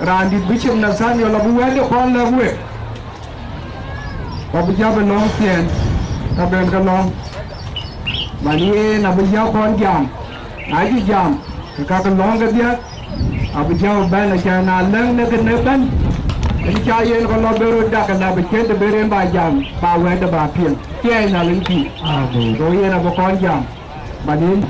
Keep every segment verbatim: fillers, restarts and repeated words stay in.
Raandït Bishop Nathaniel abï wɛ̈tde kɔn lɛ̈k wek, ku abï jäl bï lɔ̈ŋ thiɛɛn, ka ben ke lɔ̈ŋ. Man yen abï jäl kɔn jam, na cï jam, ke ka ke lɔ̈ŋ kedhie, abï jäl bɛ̈n, acä na lɛ̈ŋ në kënë bɛ̈n, en cä yen ke lɔ bï röt dak, ke la bï cïn të bï yen ba jam, ba wɛ̈tde ba piŋ. Thiɛɛi Nhialic pïïr. Amen. Go yen abï kɔn jam. Banin.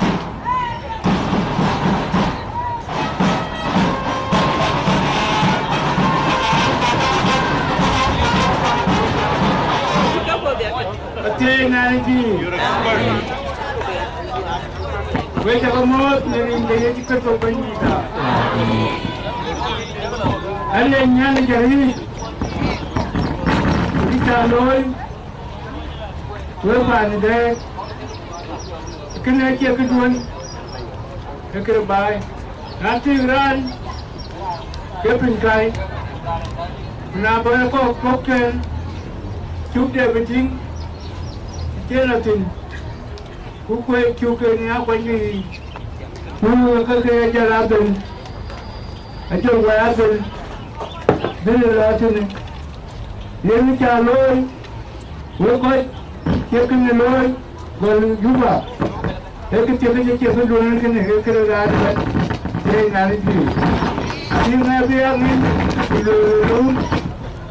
Athiɛɛi Nhialic pïïr. Wek cä ke mɔ̈ɔ̈th në rin de Yecu Kërtho Bɛ̈nydïïtda. Ënë nyan ë jɔ̈ɔ̈ric, bï cä looi, wek paan ë dɛ̈ɛ̈r. Kënë acie këduön, ee këde baai. Na tïŋ raan ke piny kai, ku na bɔ̈ ë kɔ̈k kɔ̈kkɛn, cuk de bï tïŋ, cïn lɔ thïn, ku kueer cuk ke nhiaar kuanyde yiic, ku ke ke jɔl aa ben, ajɔl wɛ̈ɛ̈r ben, bï lɔ tënë. Yen cä looi, wek kɔc cï kënë looi, gɔl Juba, ee kë thiek cï thiek duön kënë, ee këde raan ëbɛ̈n, ee Nhialic pïïr. Cï ŋɛk bï ya ŋic, ku lueel ë lööm,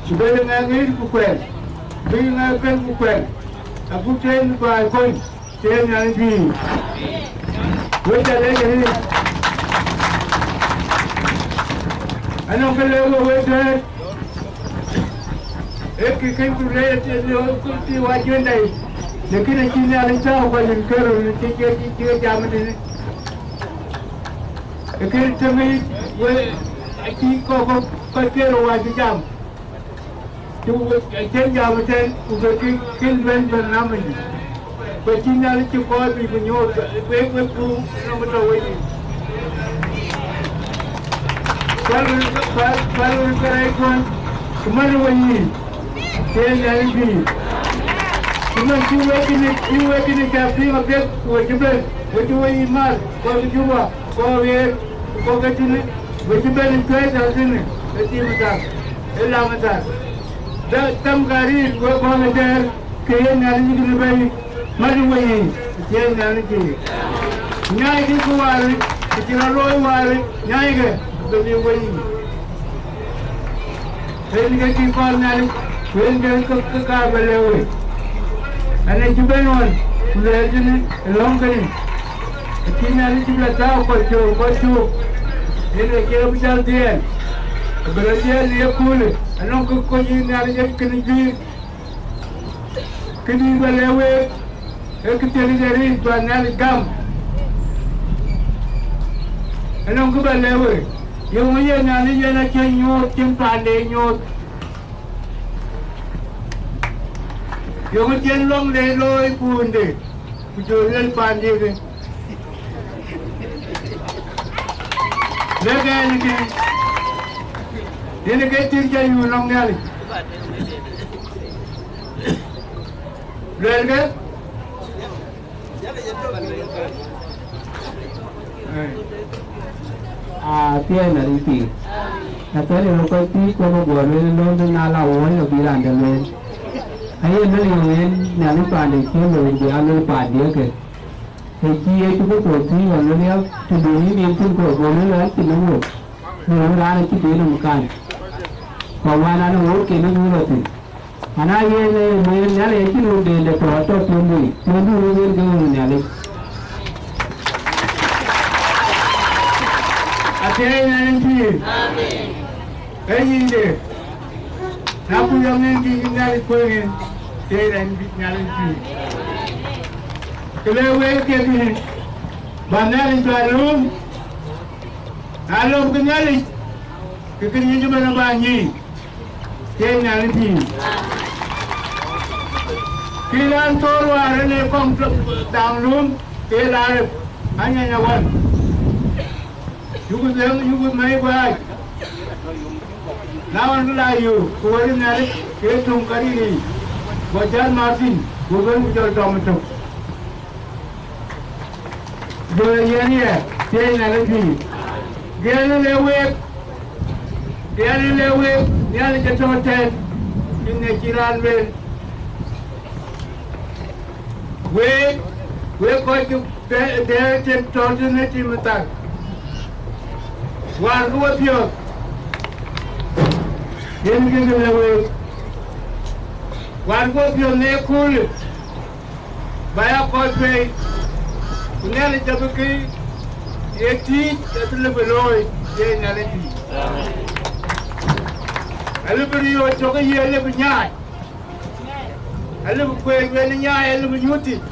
ku bï ŋɛk ŋic ku kuɛl, bï ŋɛk kën ku kuɛl, agut tëën baai kony. Thiëëc Nhialic pïïr. Wek ca leec arëët. Anɔŋ kë lëu we wek tëët. Ee kë kën ku leec ëtëën ku ti wa juëndai. Lakin acï Nhialic tääu kɔc rin kerou cï, cï, cï, cï jam tënë. Ee kën tëmë we acï kɔc, kɔc, kɔc kerou wa cï jam. Cï wek acïn jam ëtɛ̈ɛ̈n, ku ke kë, kë luɛɛl bɛ̈n namëny. Ku acï Nhialic cï kɔɔr bï ku nyuɔɔth, wek, wek ku nɔm tɔ̈ weyiic. Päl, päl, päl wek kërɛɛckuɔn, ku män weyiic, ke Nhialic bï. Ku män cï wek kïn, cï wek kïn cä piŋ apiɛth, ku we cï bɛ̈n, we cï weyiic määr, kɔc Juba. Kɔc ɣer, ku kɔc ke tënë, we cï bɛ̈n ë cuɛ̈ɛ̈c thar tënë, ë tim thar, ë lam thar. Dɛ-, däm ka ril, we bɔ̈ në dɛ̈ɛ̈r, ke ye Nhialic yïk në bɛ̈i, mat ë weyiic, ë thiëëc Nhialic pïïr. Nyaaikï kë waar, ku cï rɔt looi waar, nyaaikë, ku bï weyiic. Yen ke cï kɔn Nhialic, ku yen ke, ke, ke ka bï lëu wek. Ɛn ë cï bɛ̈n ɣɔn, ku luɛɛl tënë ë lɔ̈ŋ kënë, acï Nhialic cï bɛ tääu kɔc cöök, kɔc cöök, yen ke cï rɔt bï jäl dhiɛɛl, abï rɔt dhiɛɛl në ye köölë, anɔŋ kë kony yï Nhialic ë kënë juiir. Këdï bä lɛ̈k week, ee këthiëëk de riic bä Nhialic gam. Anɔŋ kë bä lɛ̈k week, yeŋö ye Nhialic yen acïn nyuɔɔth, cïn paande nyuɔɔth? Yeŋö cïn luaŋde looi puunde, ku jɔ luel paande ke? Lek ɛn ke, yen ke tïŋ cä yun nɔm Nhialic. Luelkë. Aa, thiëëc Nhialic pïïr. Athɛɛr ë rɔt kɔc pïïr kuɔ̈m ë guɔ lueel ë lɔ̈ɔ̈m de na la wuɔ̈ɔ̈c abï raan dɛ̈ lueel. Aye lueel yöŋ en Nhialic paande cï looi bï aa lueel paandiɛ̈ ke. Të cï Yecu Kërtho pïïr ɣɔn lueel ya, të duöŋ yïn en thïn kɔ̈u, go lueel an, cïn nɔm wok. Lueel raan acï dee nɔm kan. Ku wään an, ë ɣöötken ë nyuc rɔt thïn. Ana yen ee lueel Nhialic acïn ɣöötden de tɔ̈ atɔ̈ piɔ̈ndu yic, piɔ̈ndu röt yen ke ɣön Nhialic. Athiɛɛi Nhialic pïïr. Ee yic de, na ku yɔŋ en kï Nhialic kuëëŋ en, thiëëi rɛn bï Nhialic pïïr. Kë le wek ke kï, bä Nhialic bä lööm, na lööm kï Nhialic, ke kë ŋic ëmën abä nyic. Thiëëc Nhialic pïïr. Kï raan thɔ̈ɔ̈r wäär en ee kɔŋ tök dhaŋ lööm, ke la rep, anyanya wan. Yuk dhëŋ, yuk mɛ̈i guääc. Na ɣɔn kë la yöök, ku wɛ̈t Nhialic, ke töŋ ka ril yiic. Go jäl Martin, go ben ku jɔl tɔm ëtök. Jɔl ë yɛn yɛ, thiëëc Nhialic pïïr. Gɛ̈ɛ̈n ë le week, Yɛn ë lëu week, Nhialic atɔ̈ tɛ̈n, yïn ë cï raan lueel. Week, wek kɔc ke dɛ̈ɛ̈r tën tɔ̈ tënë tim ë thar, wäär ke wepiɔ̈ɔ̈th, yen kek lëu week, wäär ke wepiɔ̈ɔ̈th në ëköölë. Ba ya kɔc pei, ku Nhialic abï kë ye tïc abï lëu bï looi, ye Nhialic tïc. Alëu bï riɔ̈ɔ̈c cök ë ye alëu bï nyaai, alëu bï kueer wën ë nyaai, alëu bï nyuöth tïc,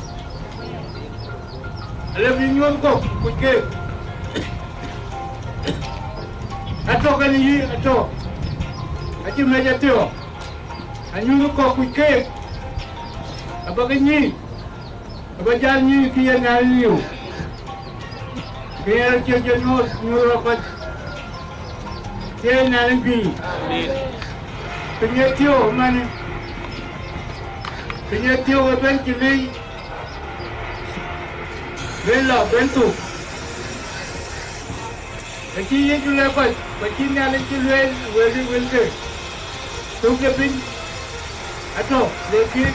alëu bï nyuöth kɔ̈k kuc keek. Atɔ̈ kën yï atɔ̈, acï mec athiɔ̈k, anyuöth kɔ̈k kuc keek, abä ke nyïïn. Aba jal nyïïn kë ye Nhialic liu, ke yen rɔt cï jɔ nyuöth, nyuöth rɔt kɔc, thiëëc Nhialic pïïr. Piny ë thiɔ̈k ëmënë, piny ë thiɔ̈k ë ben cï lëi, ben lɔ, ben thuk. Acï Yecu lɛ̈k kɔc, ku acï Nhialic cï lueel wël, wëlke, thukde piny atɔ̈, lekin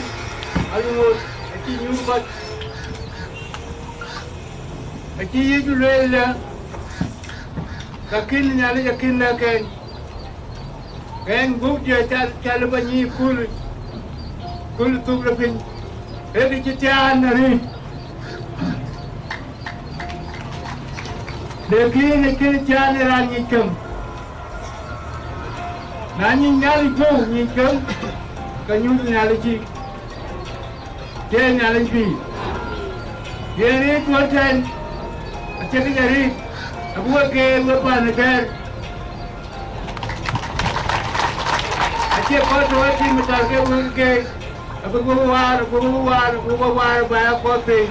aluööth acï nyuöth kɔc. Acï Yecu lueel lë, ka kën Nhialic akën lɛ̈k ɛn, ɛn guöp diɛ̈ cal, cal bä nyïïn kööl, kööl thukde piny, ee kë cï thiaan arëët. Lekin ë kën thiaan ë raan ŋic käŋ. Na ŋic Nhialic guöp ŋic käŋ, ka nyuöth Nhialic cï, thiëëc Nhialic pïïr. Yen rëët tuɔ̈l tɛ̈n, athiekic arëët, abï we geer we pan ë gɛ̈ɛ̈r. Acie kɔc tɔ̈ ë tim ë thar ke wek geer, abï we waar, abï we waar, abï we waar ba ya kɔc piny.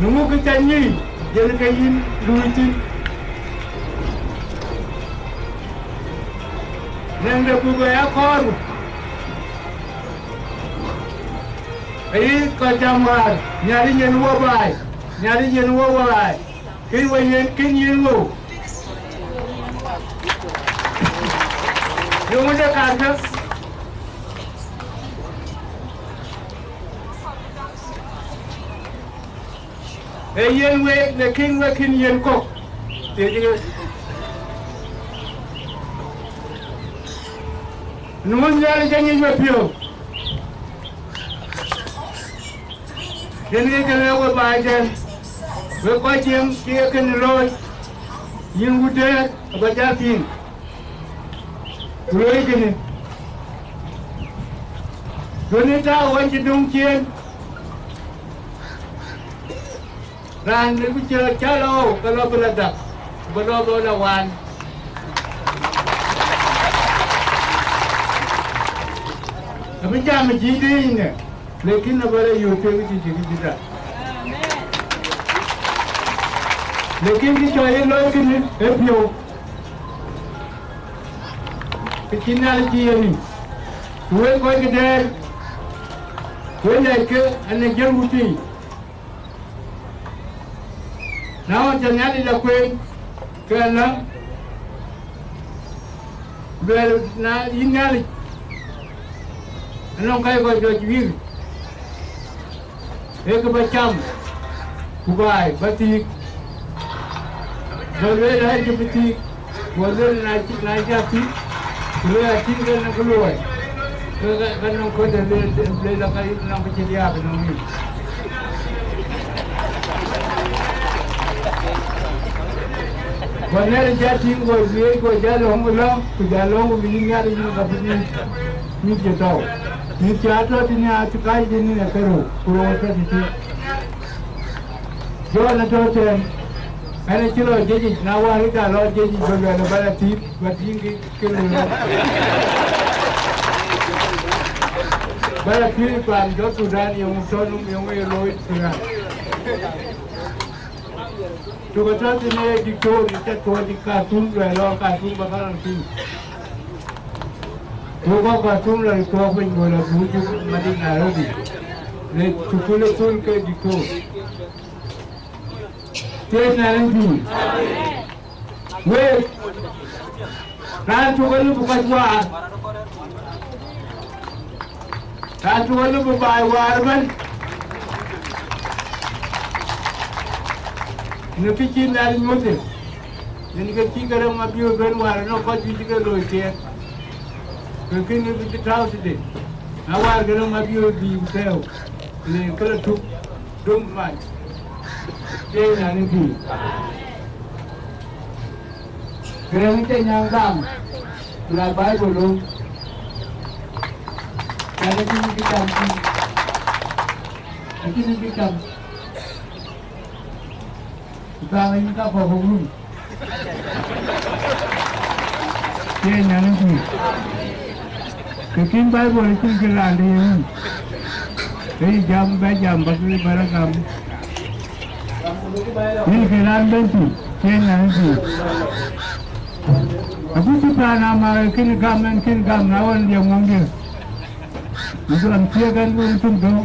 Në ŋö kë ca nyïïn, yen ke yïn luui thïn. Nɛ̈ŋde buk ë akɔɔr, ayï kɔc jam wäär, Nhialic yen wo baai, Nhialic yen wo baai, kën we yen, kën yen wou. Yöŋ de karkë. Ee yen week, lekin wek kën yen kɔ̈k. Thiëëckë. Nu Nhialic aŋic wepiɔ̈ɔ̈th. Yen ke kënë we baai tɛ̈n, wek kɔc cieŋ cï ye kënë looi, yïn wut dɛ̈ɛ̈r aba jal piŋ. Ku looi kënë, duɔ̈në tääu ɣɔn cï döŋ ciëën, raan ë ku cï rɔt cä lɔ ɣɔ̈u, ke lɔ bï lɔ dak, ku bï lɔ bï lɔ waan. Abï jam ë cï dëëc në, lekin abä lɔ yöök tueŋ cï cï kë cï dak. Lekin kë cɔl ye looi kënë ë piɔ̈u, kë cï Nhialic cï yen yic. Ku wek kɔc ke dɛ̈ɛ̈r, wek lɛc ke, an, ë jël wut tïŋ. Na ɣɔn cä Nhialic la kueen, ke ala luɛɛl, na yïn Nhialic, anɔŋ ka ye kɔc jɔ wïïr, ee kë bä cam, ku baai bä thiik. Bä lueel, aa, kë bï thiik. Go lueel, na cï, na cï a thiik, ku lueel, a thiik, ke nɔŋ kë luɔi, ke, ke, ke nɔŋ kɔc de lueel, lueel, ka nɔŋ kë cï liaak nɔŋ yic. Go Nhialic jɔ tïŋ, go lueel, go jɔ lɔ̈ŋ ë lɔ̈ŋ, ku jɔ lɔ̈ŋ, ku bï yïn Nhialic yïn ka bï mïth, mïth cï tɔ̈u. Mïth cï a tɔ̈ tënë, a cï kac tënë ë kerou, ku rou tɔ̈ tëthiin. Jɔn atɔ̈ tɛ̈n, ɛn acï lɔ jëcic, na wäär ë ka lɔ jëcic, bä luɛl ë bä lɔ thiëëc, bä tïŋ kë, kë lueel. Bä lɔ thiëëc paan jɔt Thudan, yeŋö tɔ̈ nɔm, yeŋö ye looi Thudan. Tök atɔ̈ thïn ee diktor, ë cä tuɔɔc ë Khartoum, luɛl lɔ Khartoum bä kaŋ piŋ. Ku kɔ̈k Khartoum lɔ ë tuɔɔk piny, go lɔ buuc ë madït Nairobi, le thukul ë thul ke diktor. Thiëëc Nhialic pïïr. Wek, raan tök alëu bï kɔc waar, raan tök alëu bï baai waar ëbɛ̈n. Në kë cï Nhialic nyuöth, yen ke cï Garaŋ Mabiöör bɛ̈n waar, ënɔŋ kɔc juëc cï ke looi tiɛɛk, ke kën bï cï tääu tëde. Na waar Garaŋ Mabiöör bï ku tɛ̈ɛ̈u, le kë la tuk döŋ mac, ke Nhialic bï. Garaŋ cï nyaŋ gam, ku la Baibol löŋ, yan acïn bï cam thïn, acïn bï cam. Ku thaŋ yïn ka kɔ̈k ë wun, ke Nhialic bï. Ke kën Baibol acïn kë raan de ye wun, ke yï jam bɛ jam bä ke bä rɔ gam. Yïn ke raan bɛ̈n thïn, ke Nhialic thïn. Agut cï paan amak ë kën gam, ɛn kën gam, na ɣɔn liɛm ŋuɔ̈ŋdiɛ̈. Në dhuɔn thiëëk ɛn wën cïn gɔ̈u,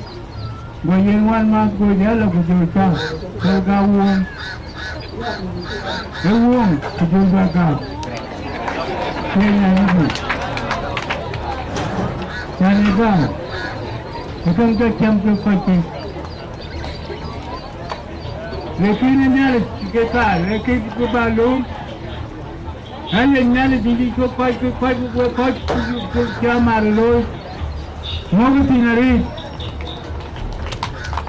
go yen wän mäth, go jäl la ku jɔl cam, ke gam wuɔ̈ɔ̈ŋ. Ë wuɔ̈ɔ̈ŋ ku jɔl bä gam. Ke Nhialic thïn. Can ë gam, ë käŋ ke cam ke kɔc piny. Lakin ë Nhialic ke thaar, ë kek bï bä lööm. Ɣɛn le Nhialic dït yic ke kɔc, ke kɔc, ke kɔc, ke cï amar looi. Mɔ̈kkï thïn arëët.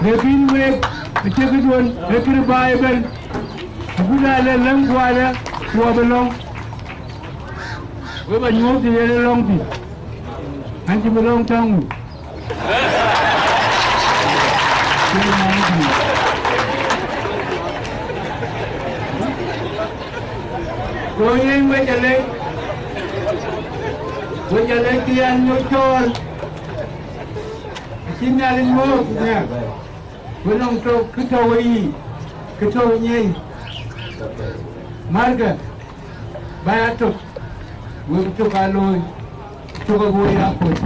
Lakin week, acie këduön, ee këde baai ëbɛ̈n. Agut aa le läŋ kuaalë, ku abï lɔ̈ŋ. We bä nyuɔ̈th të yen ë lɔ̈ŋ thïn. Ɣɛn cï bï lɔ̈ŋ tɔŋ. Go yen wec alec, wec alec kë yɛn nyuc cɔɔl, acï Nhialic mɔ̈ɔ̈r ku nhial, ku nɔŋ tök kë tɔ̈u weyiic, kë tɔ̈u nyiɛi. Märkë, bä ya tök, wek tök aa looi. Cuk abui ya kuc.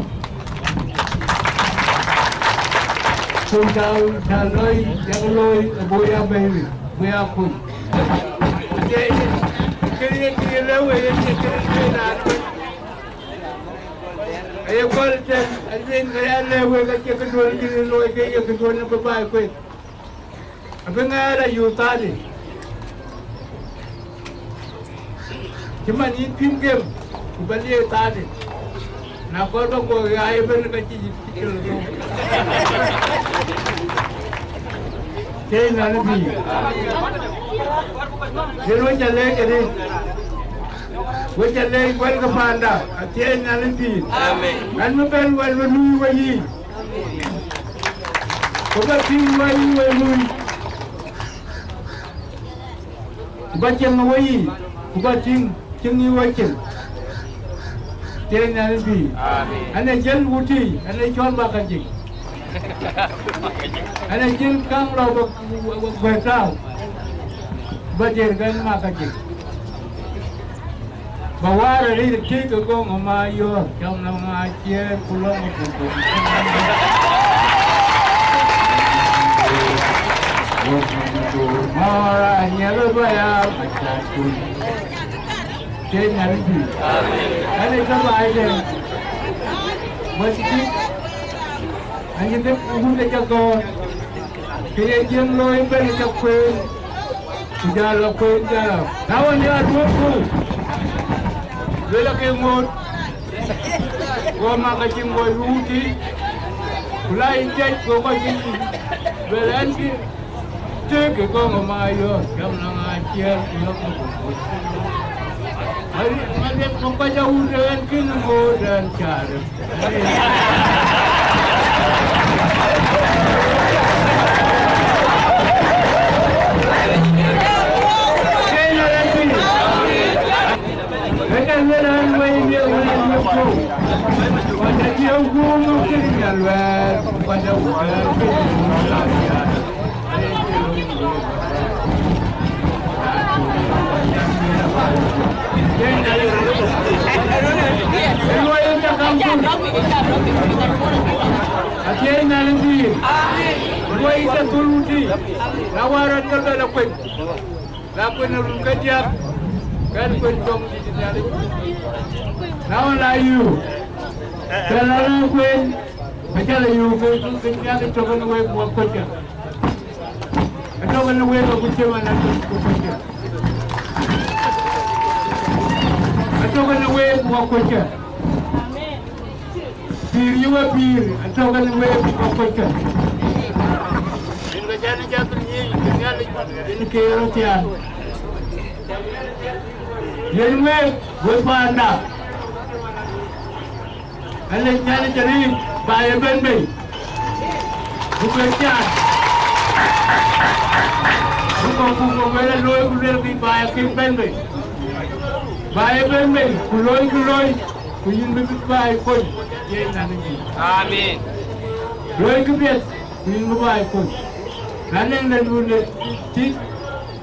Cuk ca, ca loi, yak loi, abui ya bɛ̈ɛ̈i, abui ya kuc. Ye, kë ye, kë ye lëu, ye, ye, kë ye lëu, raan. Aye gɔl tɛ̈n, ayen ke ya lëu, ka cie këduön kë ye looi, ke ye këduön bï baai kuec. Abï ŋɛɛr ayuuth thaadï, cï man yïn pïm gem, ku bä liëëk thaadï. Na kɔɔr bä guɔ ɣaac ëbɛ̈n, ka cï yï cï cï lɔ thou. Thiëëc Nhialic bï. Yen wec ca leec këdï. Wec ca leec wɛlkë paanda, athiëëc Nhialic bï. Amen. Ɣɛn bï bɛ̈n wɛl bï luui weyiic. Ku bä tïŋ wɛ̈ny ë we lui, ku bä cieŋ ë weyiic, ku bä tïŋ cieŋ ë we cieŋ. Thiëëc Nhialic bï. Amen. Ɣɛn ee jiël wutic, ɣɛn ee cɔl bä ka jik. Ɣɛn ee jiël kaŋ lɔ bä, bä, bä guɛ̈t tääu, ku bä diëër kɛn mak ka jik. Bä wäär arëët tik ë gɔŋ ë Mayɔ̈ɔ̈r, cam nɔm aciëër ku lɔ̈ŋ ë buk buk. Mɔ̈ɔ̈r anyiɛl ë bä ya macatkun. Thiëëc Nhialic bï. Ɣɛn ë tɔ baai dɛ̈. Bä cï tik. Anyï kë wun ke ca gɔ̈ɔ̈r, ke ye jiëŋ looi ëbɛ̈n ca kueen, ku jal lɔ kueen jal a. Na wën, ya duööpku, luel ake ŋoot, go mak acïn go yuuti, ku la yï thiëc, go kɔc yïn luel ɛn kï. Tëëk ë gɔŋ ë Mayɔ̈ɔ̈r, cam nɔm aciëër ku yɔ̈k ë buk buk. Mariëth, Mariëth, ku kɔc awut ë ɣɛn kïn ŋoot ɣɛn carë. Kenya rɛ̈t piny. Ëka luel an, wëi miëth wën ë miëth thou. Kɔc acï guum kï nya luɛɛl, kɔc awut ë ɣɛn kïn ŋoot ɣɛn carë. Athiëëc Nhialic bï, luɔi ca thul wutic, na wär rɔt ke bɛ lɔ kuec, la kuec në run ke diäk. Kɛn kuen cɔŋ dït Nhialic. Na wën la yuu, ke la rɛ̈ɛ̈r kuen, acä la yuu ke, ke Nhialic tök ënë wek buɔk kɔckë. Atök ënë wek agut cï man atök ku kɔckë. Atök ënë wek buɔk kɔckë. Pïïr yï we pïïr, atök ënë wek buɔk kɔckë. Yen ke cän jam piny yiic, ke Nhialic yen ke röt thiaan. Yen wek, wek paanda. Alec Nhialic arëët ba ye bɛ̈n bei. Ku bï caat. Ku kɔ̈k ku kɔ̈k wek ë looi ku luelkï ba ye kën bɛ̈n bei. Ba ye bɛ̈n bei, ku looi ku looi, ku yïn bï bï ba ye kony, ye nyan ë Jur. Amen. Looi kë piɛth, ku yïn bï ba ye kony. Na nɛŋ dɛ̈ dun de tït,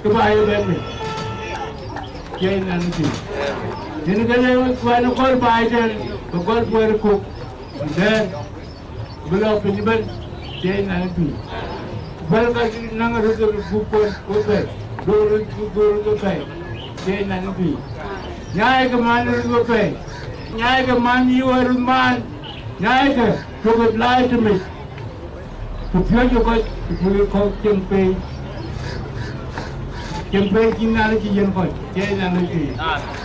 ke ba ye bɛ̈n bei. Ye nyan ë Jur. Yen ke le kuɛn ë gɔl baai tɛ̈n, ke gɔl kuɛɛr ë kök, ku dɛ̈ɛ̈r, bï lɔ piny ëbɛ̈n, ye nyan ë Jur. Bɛ̈l ka cï naŋ röt ë buk kuɔn wepɛ̈i, dhoŋ röt, dhoŋ röt wepɛ̈i, ye nyan ë Jur. Nyaai ke man röt wepɛ̈i, nyaai ke man yï wä röt maan, nyaai ke, cuk ë laai tëmec. Ku piööcë kɔc, ku bï kɔ̈k cieŋ pei, cieŋ pei cï Nhialic cï yiɛ̈n kɔc, ye nyan ë Jur.